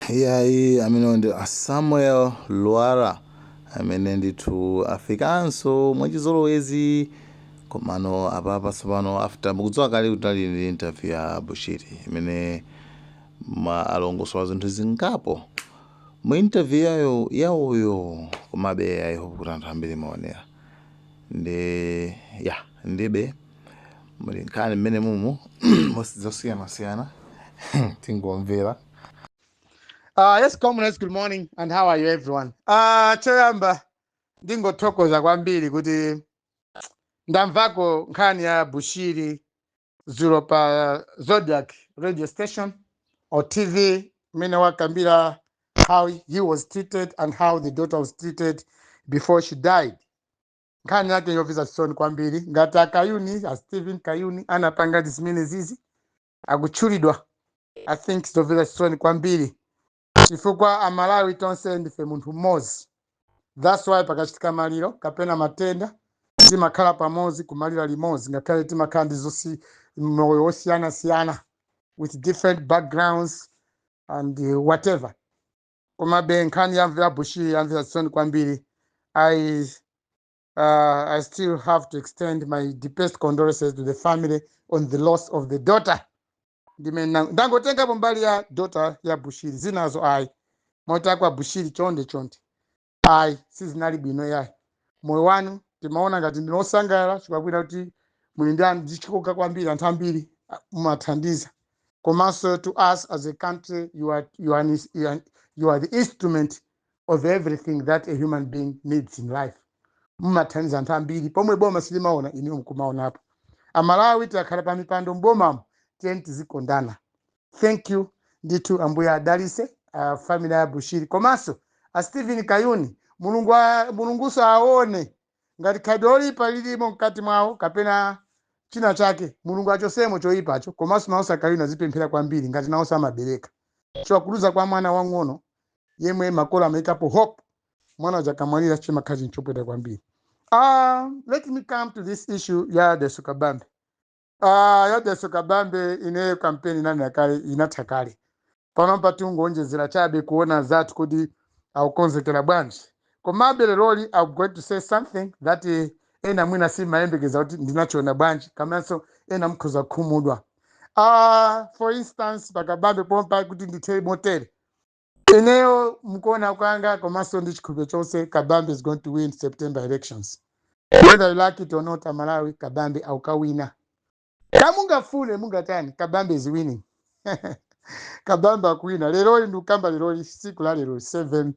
Iyayi, amenewo ndi Samuel Lwara amene ndithu afikanso mwachizolowezi. Komano apapa tsopano, after mukudziwa kale kuti ali ndi interview ya Bushiri imene ma alongosola zinthu zingapo mu interview yayo yawoyo, komabe I hope kuti anthu ambiri maonera ndi ya ndibe muli nkhani mmene mumu zosiyanasiyana, tingomvera. Yes, comrades, good morning, and how are you, everyone? Choyamba ndingothokoza kwambiri kuti ndamvako nkhani ya Bushiri zulo pa Zodiac radio station or TV, mmene wakambira how he was treated and how the daughter was treated before she died. Nkhani yake yomvetsa chisoni kwambiri. Ngati akayuni, a Stephen Kayuni, anapanga zimene zizi akutchulidwa, I think zomvetsa chisoni kwambiri, chifukwa Amalawi tonse ndife munthu mmodzi. That's why pakachitika maliro kapena matenda timakhala pamodzi kumalira limodzi, ngakhale timakhala ndi zosi moyo wosiyanasiyana with different backgrounds and whatever. Komabe nkhani yamvera Bushiri yamvera chisoni kwambiri. I still have to extend my deepest condolences to the family on the loss of the daughter. Ndimene ndangotengapo mbali ya daughter ya Bushiri, zinazo ayi. Motakwa Bushiri, chonde chonde, ayi, sizinali bwino yayi. Moyo wanu timaona ngati ndinosangalala chikakwira kuti muli ndi ndichikoka kwambiri, anthu ambiri mumathandiza, komanso to us as a country you are the instrument of everything that a human being needs in life. Mumathandiza anthu ambiri pomwe boma silimaona, iniwo mkumaonapo. Amalawi tikakhala pa mipando mbomamo, tiyeni tizikondana. Thank you ndithu. Ambuye adalise family ya Bushiri komanso a Stephen Kayuni. Mulungu Mulunguso aone ngati khalidwe loyipa lilimo mkati mwawo kapena china chake, Mulungu achosemo choyipacho. Komanso nawonso Akayuni azipemphera kwambiri ngati nawonso amabereka, chiwakuluza kwa mwana wang'ono yemwe makolo amayikapo hope, mwana uja akamwalira chimakhala chinthu chopweta kwambiri. Let me come to this issue ya Dalitso Kabambe. Ya Dalitso Kabambe, ineyo kampeni inani yakale inatha kale. Panopa tingonjezera chabe kuona zathu kuti akukonzekera bwanji. Komabe leroli I'm going to say something that ena mwina simayembekeza kuti ndinachiona bwanji, kamanso ena mukhoza kukhumudwa. For instance, pakabambe pompa kuti ndithere motere, ineyo mukuona kwanga komanso ndi chikhulupiriro chonse, Kabambe is going to win September elections, whether you like it or not. Amalawi, Kabambe aukawina. Kamungafune mungatani, Kabambe is winning. Kabambe akuwina leroli. Ndikukamba leroli, siku la lero 7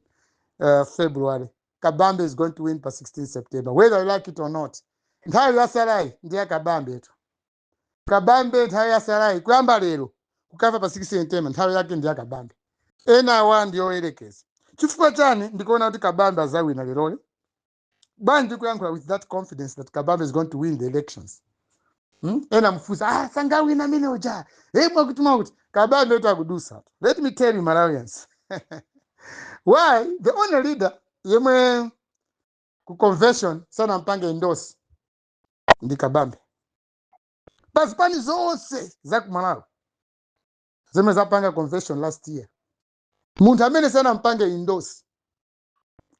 February, Kabambe is going to win pa 16 September, whether you like it or not. Nthawi yasalayi ndi ya Kabambe tu. Kabambe nthawi yasalayi kuyamba lero kukafa pa 16 September, nthawi yake ndi ya Kabambe. Ena awa ndi oyerekeza. Chifukwa chani ndikuona kuti Kabambe azawina leroli? Bwanji ndikuyankhula with that confidence that Kabambe is going to win the elections? Ena mfusa, "Ah, sangawina amene uja." Hey, mwakuti mwakuti Kabambe kuti akudusa. Let me tell you, Malawians, why. The only leader yemwe ku convention sanampange endorse ndi Kabambe. Pazipani zonse za ku Malawi zomwe zapanga convention last year, munthu amene sanampange endorse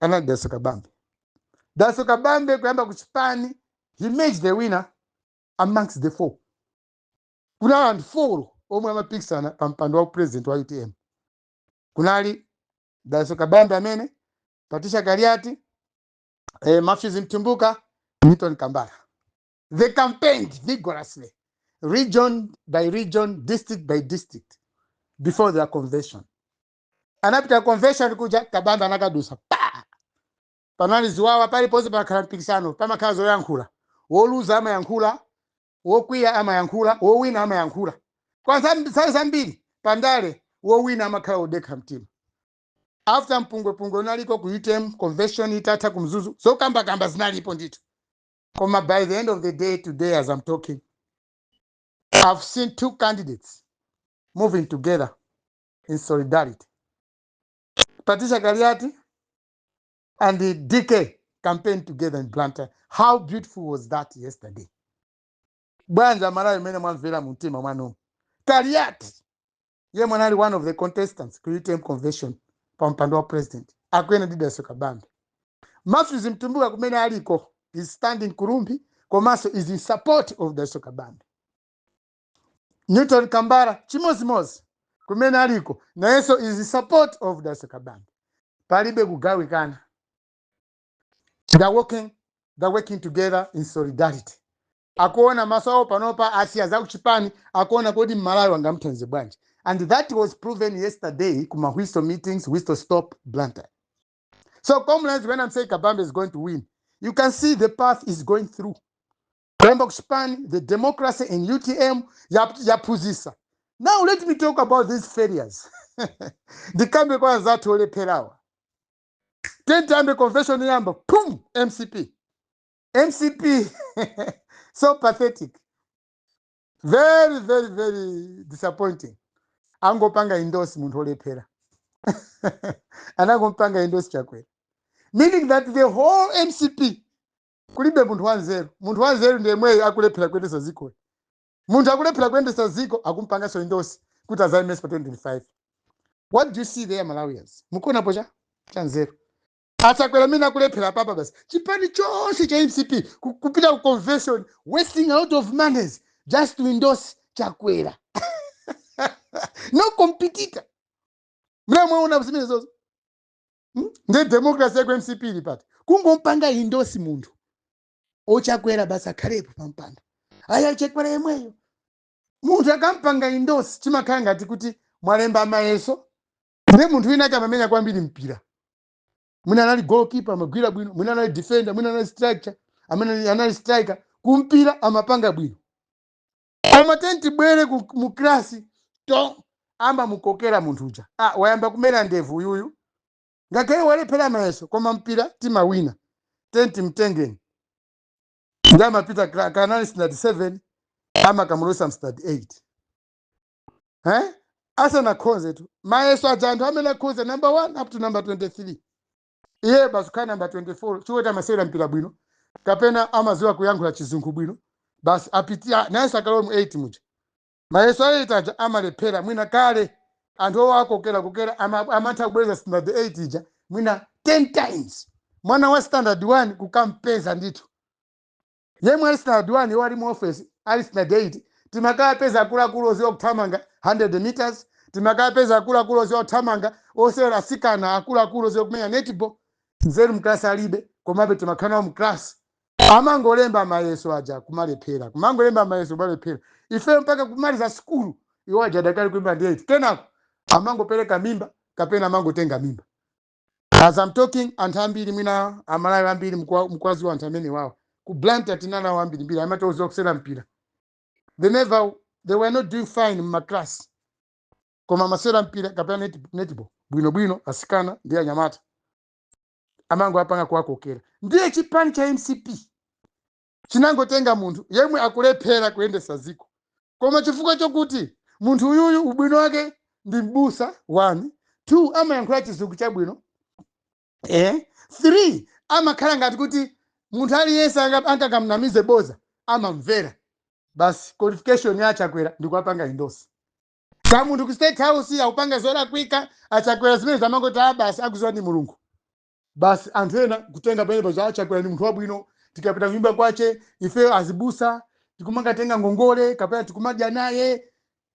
anali Dalitso Kabambe. Dalitso Kabambe kuyamba ku chipani, he made the winner amongst the four. Kunali anthu four omwe amapikisana pa mpando wa president wa UTM. Kunali Dalitso Kabambe amene, Patricia Kaliati, Matthews Mtumbuka, Newton Kambala. They campaigned vigorously, region by region, district by district, before their convention. Anapita convention kuja, Kabambe anakadusa pa. Panali ziwawa paliponse, pakhala mpikisano, pamakhala zoyankhula. Woluza amayankhula, wokwiya amayankhula, wowina amayankhula. Kwanza nthawi zambiri pandale wowina amakhala wodekha mtima. After mpungwepungwe unaliko ku UTM convention itatha kumzuzu, zokambakamba zinalipo ndithu. Koma by the end of the day, today as I'm talking, I've seen two candidates moving together in solidarity. Patricia Kaliati and the DK campaigned together in Blantyre. How beautiful was that yesterday? Bwanji Amalawi imene mwamvera mumtima mwanu? Kaliati Yemwe anali one of the contestants ku UTM convention pa mpando wa president akuyenda ndi Dalitso Kabambe. Matthews Mtumbuka kumene aliko is standing ku Rumphi komanso is in support of Dalitso Kabambe. Newton Kambala chimozimozi, kumene aliko nayenso is in support of Dalitso Kabambe. Palibe kugawikana. They're working together in solidarity. Akuona maso awo panopa asiya za kuchipani, akuona kodi Mmalawi angamuthandize bwanji. And that was proven yesterday kuma whistle meetings, whistle stop Blantyre. So comrades, when I'm saying Kabambe is going to win, you can see the path is going through kuyamba kuchipani. The democracy in UTM yaphunzitsa. Now let me talk about these failures. Ndikambe kwa anzathu olepherawa. Tiyambe convention yamba pum, MCP. MCP, so pathetic, very, very, very disappointing. Angopanga endorse munthu olephera, anangompanga endorse Chakwera, meaning that the whole MCP kulibe munthu wanzeru. Munthu wanzeru ndiye mweyo akulephera kuyendesa ziko. Munthu akulephera kuyendesa ziko akumpanganso endorse kuti azayimenso pa 2025. What do you see there, Malawians? Mukuonapo cha chanzeru? Achakwera amene akulephera papa basi chipani chonse cha MCP kupita ku convention, wasting a lot of monies just to endorse Chakwera, no competitor. Mnamwaona zimene zozo? Nde democracy yaku MCP ili pati? Kungompanga endorse munthu ochakwera basi akhalepo pampando. Aya, Chakwera yemweyo munthu akampanga endorse, chimakhala ngati kuti mwalemba mayeso ndi munthu wina ake amamenya kwambiri mpira. Mwina anali goalkeeper, amagwira bwino, mwina anali defender, mwina anali striker, amene anali striker kumpira amapanga bwino. Koma tentibwere mu klasi to amamukokera munthu uja. Ah, wayamba kumera ndevu uyuyu, ngakhale walephera mayeso koma mpira timawina, tenti mtengeni. Ndi amapita kanali standard 7, amakamulosa standard 8, eh? Asanakhonze tu mayeso aja, anthu amene akhonza number 1 up to number 23, iye basi kukhala number 24 chiwoti amasewera mpira bwino kapena amaziwa kuyankhula chizungu bwino, basi apiti nayenso akalowe mu 8 muja. Mayeso a 8 aja amalephera mwina kale anthu owo akokera kokera amatha kubweza standard 8 ija mwina 10 times. Mwana wa standard 1 kukampeza ndithu yemwe ali standard 1, iwo ali mu office ali standard 8. Timakapeza akuluakulu oziwa kuthamanga 100 meters, timakapeza akuluakulu oziwa kuthamanga, osewera asikana akuluakulu oziwa kumenya netball. Nzeru mklasi alibe, komabe timakhala nawo mklasi. Amangolemba mayeso aja kumalephera, kumangolemba mayeso kumalephera. Ife mpaka kumaliza sukulu iwo aja adakali kuimba ndi 8. Kenako amangopereka mimba kapena amangotenga mimba. As I'm talking, anthu ambiri, mwina Amalawi ambiri mukwaziwa anthu amene wawa. Ku Blantyre tinanawo ambirimbiri amatoziwa kusewera mpira. They were not doing fine mmaklasi koma amasewera mpira kapena netball bwinobwino, asikana ndi anyamata. Amango apanga kuwakokera. Ndiye chipani cha MCP chinangotenga munthu yemwe akulephera kuyendesa ziko, koma chifukwa chokuti munthu uyuyu ubwino wake ndi mbusa, one, two, amayankhula chizungu chabwino, three, amakhala ngati kuti munthu aliyense angakamnamize boza amamvera, basi qualification ya Achakwera ndikuapanga endorse. Ka munthu ku State House akupanga zolakwika, Achakwera zimene zamangoti a basi akuziwa ndi Mulungu. Basi anthu ena kutenga pamenepo za Achakwera ndi munthu wabwino, tikapita kunyumba kwache ife azibusa tikumangatenga ngongole kapena tikumadya naye,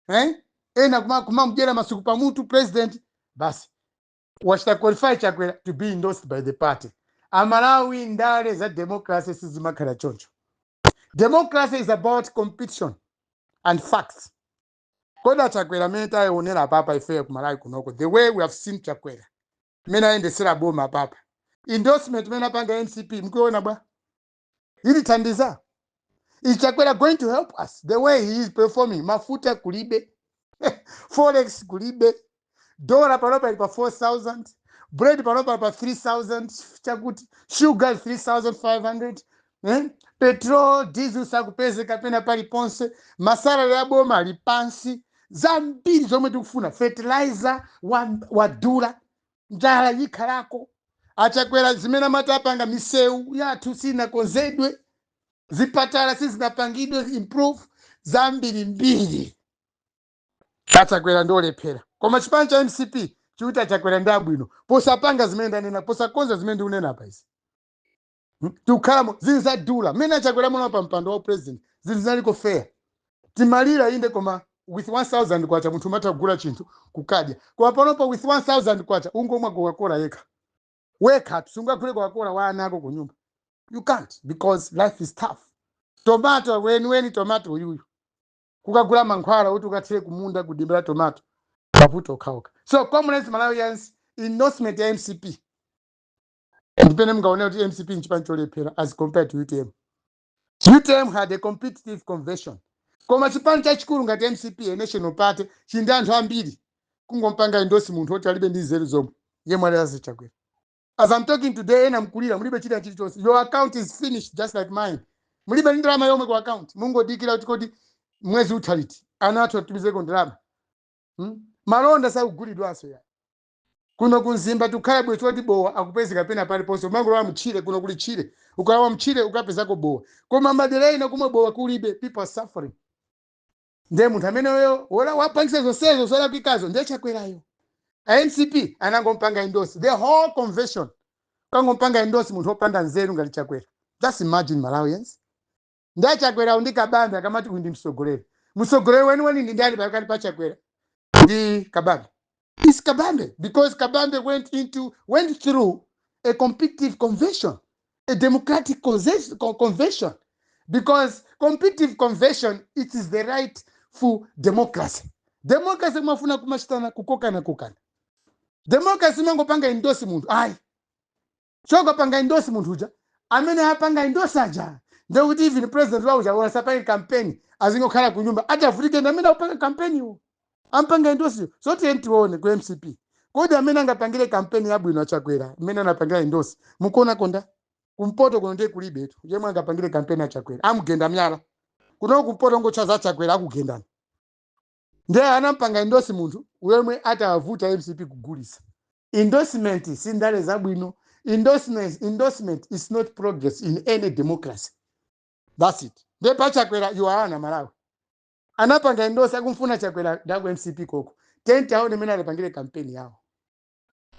eh? Ena kumamudyera masuku pamutu president. Basi wachita qualify Chakwera to be endorsed by the party. Amalawi, ndale za democracy sizimakhala choncho. Democracy is about competition and facts. Kodi Achakwera amene tayionera papa ifeyo kumalawi kunoko, the way we have seen Chakwera mmene ayendesera boma papa, endorsement imene apanga MCP mukuiona bwa? Ilithandiza? Is Chakwera going to help us the way he is performing? Mafuta kulibe, forex kulibe, dola panopa ili pa 4000, bread panopa pa 3000 chakuti, sugar 3500, eh? Petrol, diesel sakupezeka pena paliponse, masalari ya boma ali pansi, zambiri zomwe tikufuna, fertilizer wadula, njala yikhalako. Achakwera zimene amati apanga, misewu yathu sinakonzedwe, zipatala sizinapangidwe improve, zambirimbiri. Achakwera ndi olephera, koma chipani cha MCP chikuti Achakwera ndi abwino, posapanga zimene ndanena, posakonza zimene ndikunena apa izi. Tikukhalamo, zinthu zadula. Mmene Achakwera muno pa mpando wa president, zinthu zinaliko fair. Timalira inde, koma with 1000 kwacha munthu umatha kugula chinthu kukadya. Koma panopo with 1000 kwacha ungomwa Coca-Cola yekha wekha, sungagule Coca-Cola wa ana ako kunyumba. You can't, because life is tough. Tomato weniweni, tomato uyuyu, kukagula mankhwala kuti ukathire kumunda kudimba la tomato, mavuto okhaokha. So comrades, Malawians, endorsement ya MCP ndipene mungaone kuti MCP nchipani cholephera as compared to UTM. UTM had a competitive convention, koma chipani chachikulu ngati MCP, a national party, chili ndi anthu ambiri, kungompanga endorse munthu oti alibe ndi nzeru zomwe, yemwe ali azichakwera. As I'm talking today, ena mkulira, mulibe china chilichonse. Your account is finished just like mine. Mulibe ndi ndalama yomwe ku account. Mungodikira kuti kodi mwezi utha liti, ana athu atumizeko ndalama, Malonda sakugulidwanso ya kuno kumzimba. Tukhala bwe choti bowa akupezeka pena paliponse. Umangolowa mtchire, kuno kuli tchire, ukalowa mtchire ukapezako bowa, koma madera ina kumwe bowa kulibe. People are suffering. Ndiye munthu ameneyo wola wapangisa zonsezo zolakwikazo ndiye Chakwerayo. A MCP anangompanga endorse the whole convention, kangompanga endorse munthu wopanda nzeru ngati Chakwera. Just imagine, Malawians. Ndiye Chakwera ndi Kabambe akamati uyu ndi mtsogoleri, mtsogoleri weniweni ndi ndani pakati pa Chakwera ndi Kabambe? It's Kabambe, because Kabambe went through a competitive convention, a democratic convention, because competitive convention, it is the right for democracy. Democracy kumafuna kumachitana kukokana kokana. Democracy imangopanga endorse munthu ayi, chongopanga endorse munthu uja amene apanga endorse aja, ndekuti even president wauja wasapange campaign, azingokhala kunyumba, atavutike ndi amene akupanga campaign iwo ampanga endorse. So tiye tione ku MCP, kodi amene angapangire campaign yabwino Achakwera amene anapangira endorse, mukuona konda kumpoto kuno ndiye kulibetu yemwe angapangire campaign Achakwera. Amugenda myala kuno kumpoto, ngocha za Chakwera akugendana. Ndiye anampanga endorse munthu yemwe atawavuta MCP kugulisa. Endorsement si ndale zabwino. Endorsement is not progress in any democracy. That's it. Ndiye pachakwera you are ana Malawi anapanga endorse, akumfuna Chakwera ndaku MCP koko. Tenti aone mene alipangire campaign yawo.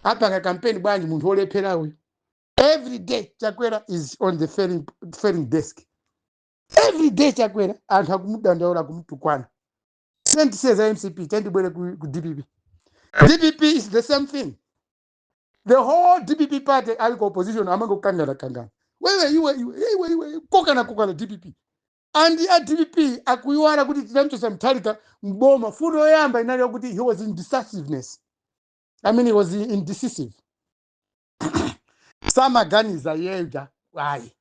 Apanga campaign bwanji munthu wolephera uyu? Every day Chakwera is on the failing desk. Every day Chakwera anthu akumudandaula, kumutukwana. Tenti za MCP, tentibwere ku DPP. DPP is the same thing. The whole DPP party ali ku opposition, amangokangana kangana, wewe, iwe, iwe, iwe, iwe, kokana kokana DPP. And a DPP akuiwala kuti tinamchosa Mutharika mboma, fundo yoyamba inali yakuti he was indecisiveness, I mean, he was indecisive, samaganiza yeja ayi.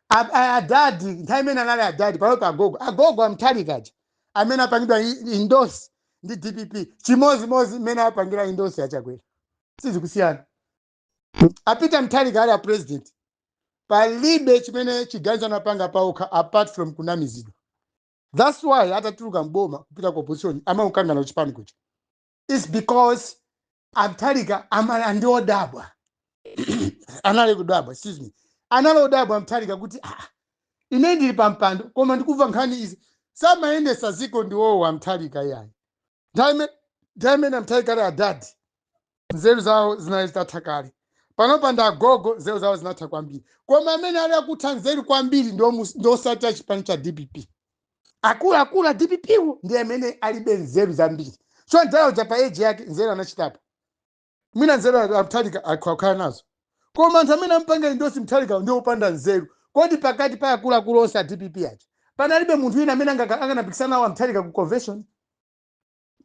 Adadi nthawi imene anali adadi, panopo agogo, agogo amutharikaja amene apangidwa endorse ndi DPP, chimozimozi imene apangira endorse yachakwera, sizikusiyana. Apita Mutharika ali a president, palibe chimene chiganizo anapanga paokha apart from kunamizidwa. That's why atatuluka mboma kupita ku opposition, amakukangana kuchipani kuja. It's because Amtharika andiodabwa, anali kudabwa, excuse me, anali odabwa Mtharika kuti, ah, ine ndili pa mpando koma ndikumva nkhani izi. Samayendesa ziko ndiwowo Amtharika yayi. Nthawi imene Amtharika ali adadi, nzeru zawo zinali zitatha kale. Panopa ndi agogo, nzeru zawo zinatha kwambiri. Koma amene ali akutha nzeru kwambiri ndiosatira chipani cha DPP. Akuluakulu a DPP wo ndi amene alibe nzeru zambiri. So nthawi pa age yake nzeru anachitapo mwina, nzeru Amtharika akhala nazo, koma anthu amene ampanga endorse Mtharika ndi opanda nzeru. Kodi pakati pa akuluakulu onse a DPP aja panalibe munthu wina amene anganapikisana nawo Amtharika ku convention?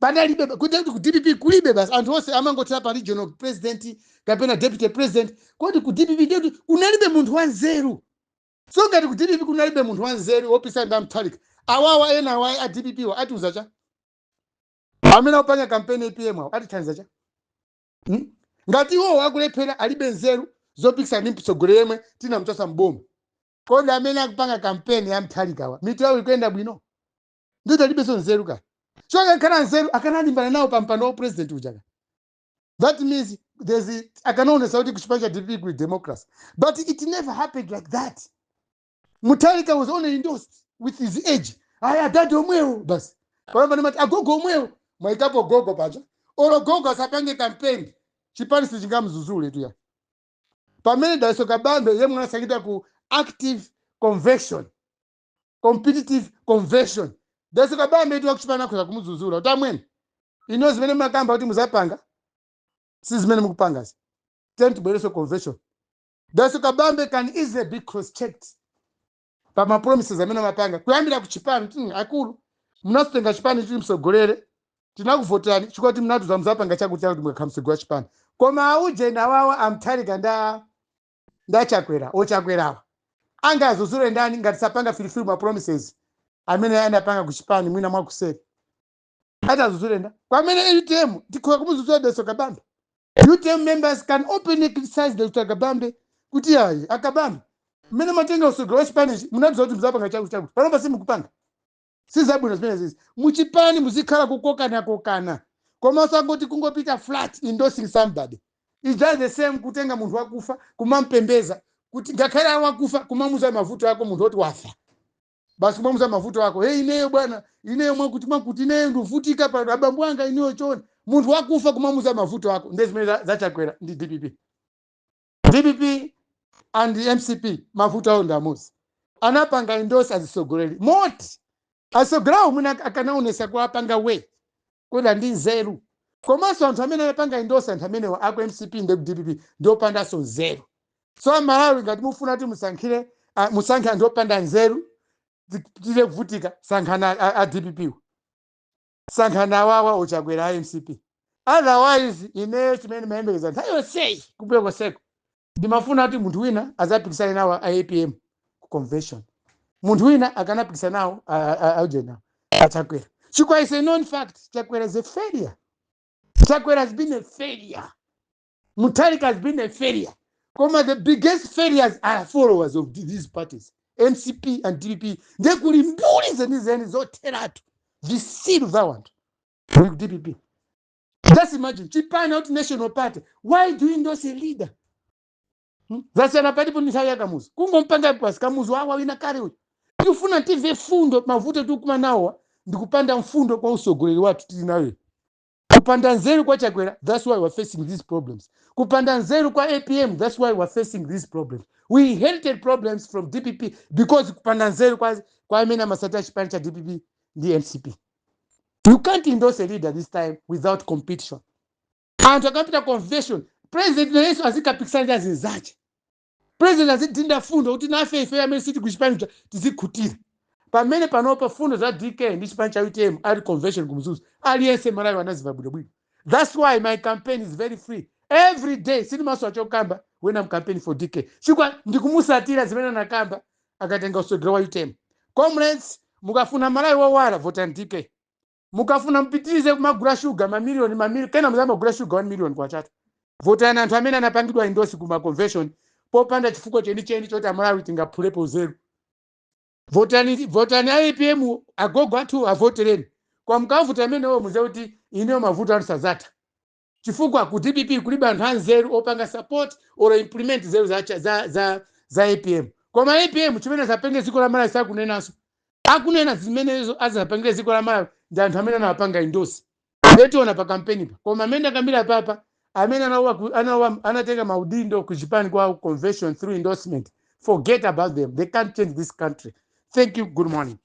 Panalibe. Kuti ku DPP kulibe basi, anthu onse amangothera pa regional president kapena deputy president. Kodi ku DPP ndikuti kunalibe munthu wanzeru? So ngati ku DPP kunalibe munthu wanzeru wopikisana ndi Amtharika, awawa ena awa a DPP wa atiuza cha? Amene akupanga campaign APM awo atithandiza cha, Ngati iwowo akulephera, alibe nzeru zopikisana ndi mtsogoleri yemwe tinamchosa mboma, kodi amene akupanga kampeni ya Mtharikawa mitu yawo ikuyenda bwino? Ndito alibenso nzeru ka. So akakhala nzeru akanalimbana nawo pa mpando wa president uja ka. That means there's akanaonesa kuti kuchipani cha DPP kuli democracy, but it never happened like that. Mutharika was only endorsed with his age. Aya adadi omwewo basi, pamene mati agogo omwewo. Mwaikapo gogo paja. Olo gogo asapange campaign, chipani sichingamzuzule tuya. Pamene Dalitso Kabambe yemwe anasankhidwa ku active convention, competitive convention, Dalitso Kabambe itu wakuchipani akhoza kumuzuzula kuti, "Amwene, ino zimene makamba kuti muzapanga si zimene mukupangazi, tiyeni tibwereso convention." Dalitso Kabambe can easily be cross checked pa ma promises amene amapanga kuyambira ku chipani. Akulu, munasitenga chipani chili msogolere, tinakuvoterani chikuti munatiuza muzapanga chakuti chakuti mukakhala msogolera wa chipani. Koma auje nawawa amtharika ndachakwera ochakwerawa angazuzule ndani ngati sapanga fulfill ma promises amene anapanga ku chipani mwina mwakuseri? Atazuzule nda kwamene UTM tikhoza kumuzuzula Dalitso Kabambe. UTM members can openly criticize Dr Kabambe kuti, "Ayi, akabambe, mmene matenga usogolo wa chipanichi munatiuza kuti muzapanga chakuti chakuti, panopa simukupanga, sizabwino zimene zizi." Muchipani muzikhala kukokana kokana, koma usangoti kungopita flat endorsing somebody. It's just the same kutenga munthu wakufa kumampembeza kuti ngakhale ali wakufa, kumamuza mavuto ako munthu oti wafa basi, kumamuza mavuto ako, "Hey, ineyo bwana, ineyo mwakuti mwakuti, ineyo nduvutika pano, abambo anga, ineyo choni." Munthu wakufa kumamuza mavuto ako. Ndi zimene zachakwera ndi DPP. DPP and MCP mavuto awo ndi amodzi. Anapanga endorse azisogoleri moti asogolerawo mwina akanaonesa kuapanga we kweda ndi nzeru, komanso anthu amene anapanga endorse anthu amenewa aku MCP ndi ku DPP ndiopandanso nzeru. So Amalawi, ngati mufuna kuti musankhire, musankhe anthu opanda nzeru, tile kuvutika, sankhana a DPP, sankhana awawa ochakwera a MCP. Otherwise ineyo chimene mayembekeza nthawi yonseyi kumbuyo koseko, ndimafuna kuti munthu wina azapikisane nawo a APM ku convention, munthu wina akanapikisana nawo aujena achakwera, chifukwa is a known fact Chakwera is a failure. Chakwera has been a failure, Mutharika has been a failure, koma the biggest failures are followers of these parties, MCP and DPP. Ndekuli mbuli zenizeni zotheratu, visiru za wanthu kuli ku DPP. Just imagine, chipani out national party, why do you endorse a leader? Zasiyana palipo ndi nthawi ya Kamuzu, kungompanga pasi Kamuzu awa wina kale uyu. Tikufuna tive fundo. Mavuto tikuma nawowa ndikupanda mfundo kwa usogoleri wathu tili nayo, kupanda nzeru kwa Chakwera. That's why we're facing these problems. Kupanda nzeru kwa APM, that's why we're facing these problems. We inherited problems from DPP because kupanda nzeru kwa amene amasatira chipani cha DPP ndi MCP. You can't endorse a leader this time without competition. Anthu akapita convention, president nayenso azikapikisana ndi azinzache. President azidinda fundo kuti nafe ife amene siti kuchipani tizikhutira. Pamene panopa fundo za DK ndi chipani cha UTM ali convention kumzuzu, aliyense Malawi anaziva bwinobwino. That's why my campaign is very free every day. Sinimaso achokamba when I'm campaigning for DK, chifukwa ndikumusatira zimene anakamba akatenga usogolo wa UTM. Comrades, mukafuna Malawi wowala, votani DK. Mukafuna mpitirize kumagula shuga mamiliyoni mamiliyoni, kena muzamagula shuga 1 million kwachatu, votani anthu amene anapangidwa endorse kuma convention popanda chifukwa chenicheni choti Amalawi tingaphulepo zeru. Votani, votani APM, agogo athu avotereni. Kwa mkavuta amenewo, muze kuti ineyo mavuto anu sazatha, chifukwa ku DPP kulibe anthu anzeru opanga support or implement zeru za APM. Koma APM chimene azapenge dziko la Malawi sakunenanso, akunena zimenezo azapangire dziko la Malawi ndi anthu amene anawapanga endorse. Tiona pa kampeni pa. Koma amene akambira papa, amene anatenga maudindo ku chipani kwa convention through endorsement, forget about them, they can't change this country. Thank you, good morning.